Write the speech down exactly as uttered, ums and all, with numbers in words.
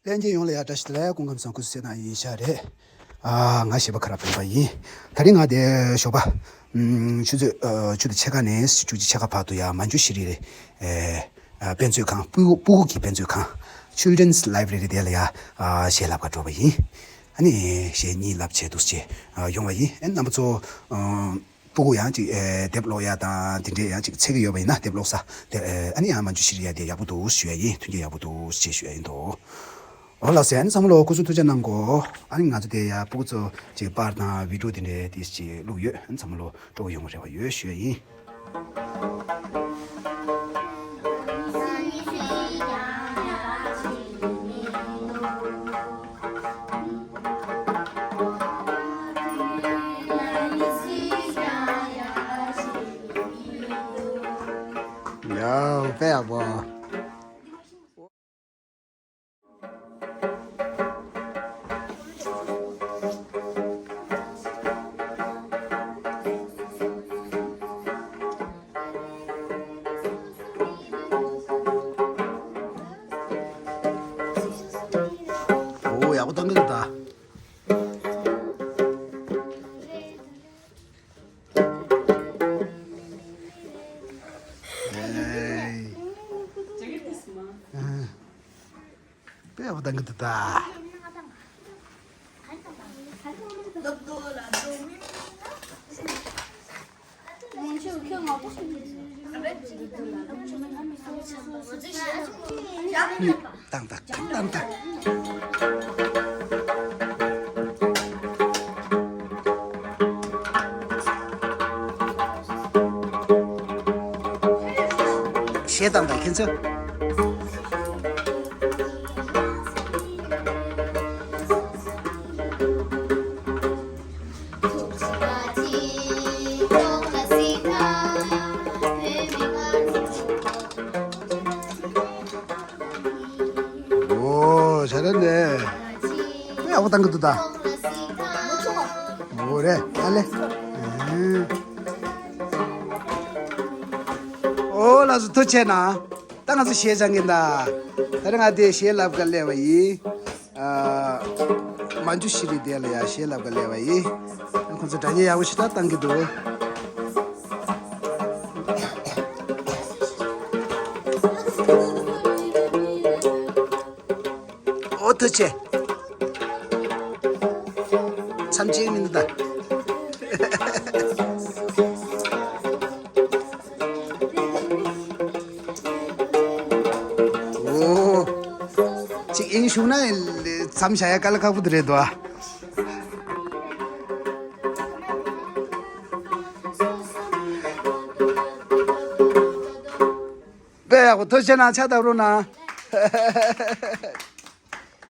ལྷན་རྒྱས་ཡོངས་ལ་ཡ་བཀྲ་ཤིས་བདེ་ལེགས། སྐུ་ཁམས་བཟང་། སྐུ་གཟུགས་གསལ་ཐང་ཡིན་ཤག་རེད། ཨ། ང་གཞས་པ་ཁ་རག་སྤེན་པ་ཡིན། དེ་རིང་ང་དེ་ཞོགས་པ། ཨམ། ཆུ་ཚོད་ཨ། བཅུ་དང་ཕྱེད་ཀ་ནས་བཅུ་གཅིག་ཕྱེད་ཀ་བར་དུ་ཡ་མན་ཇུ་ཤི་རི་རེད། ཨེ། ཨ། དཔེ་མཛོད་ཁང་། སྤུ་སྤུ་གུ་གི་དཔེ་མཛོད་ཁང་། Children's Library དེ་ལ་ཡ། ཨ། གཞས་བསླབ་ག་འགྲོ་བ་ཡིན། ཨ་ནི་གཞས་གཉིས་བསླབ་བྱས་འདུག་སེ་བྱས། ཨ། ཡོང་བ་ཡིན། ཨ་ནི་རྣམ་པ་ཚོ། ཨ། སྤུ་གུ་ཡང་ཅིག་ཨེ། དེབ་ཀློག་ཡ་དང་དེ་འདྲས་ཡང་ཅིག་འཚོལ་གྱི་ཡོད་པ་ཡིན་ན་དེབ་ཀློག་ས་དེ། ཨ་ནི་ཡང་མན་ཇུ་ཤི་རི་ཡ་དེ་ཡག་པོ་འདུག་ཞུ་ཡ་ཡིན། མཐུན་རྐྱེན་ཡག་པོ་འདུག་ཅེས་ཞུ་ཡ་ཡིན་དོ། འོ་ལགས་སོ། ཨ་ནི་ཚང་མ་ལོ་སྐུ་གཟུགས་ཐུགས་ཅག་གནང་གོ། ཨ་ནི་ང་ཚོ་དེ་ཡ་སྤུ་གུ་ཚོ་ཅིག་པར་དང་བི་ཌིའོ་དེ་འདྲས་དེ་ཅིག་བླུགས་ཡོད། ཨ་ནི་ཚང་མ་ལོ་སྤྲོ་པོ་ཡོང་བའི་རེ་བ་ཡོད་ཞུ་ཡ་ཡིན། ཡའོ། དཔེ་ཡག་པོ། འོ། ཡག་པོ་བཏང་གི་འདུག་ད། ཨེ། དཔེ་ཡག་པོ་བཏང་གི་འདུག་ད། བཏང་བཏང་བཏང་བཏང་། གཞས་བཏང་བཏང་། ཁྱེད་ཚོ། འོ། ཞེ་དྲག་ནས་ཡག་པོ་བཏང་གི་འདུག་ད། འོ་རེད། ཨ་ལེ། འོ་ལགས་སོ། ཐུགས་རྗེ་གནང་། ད་ང་ཚོ་གཞས་སྦྱང་གི་ཡིན་ད། ད་རེས་ང་དེ་གཞས་བསླབ་ག་སླེབས་པ་ཡིན། ཨ། མན་ཇུ་ཤི་རི་དེ་ལ་ཡ་གཞས་བསླབ་ག་སླེབས་པ་ཡིན། ཁོང་ཚོ་སྒྲ་སྙན་ཡག་པོ་ཞེ་དྲག་བཏང་གི་འདུག། འོ། ཐུགས་རྗེ་ཆེ། མཚམས་གཅིག་མི་འདུག་ད། འོ། ཅིག་དབྱིངས་ཞུགས་ན་མཚམས་བཞག་ཡ་དཀའ་ལས་ཁག་པོ་དེ་རེད་དོ། དཔེ་ཡག་པོ། ཐུགས་རྗེ་གནང་། ཕྱག་བརྡབ་རོགས་གནང་།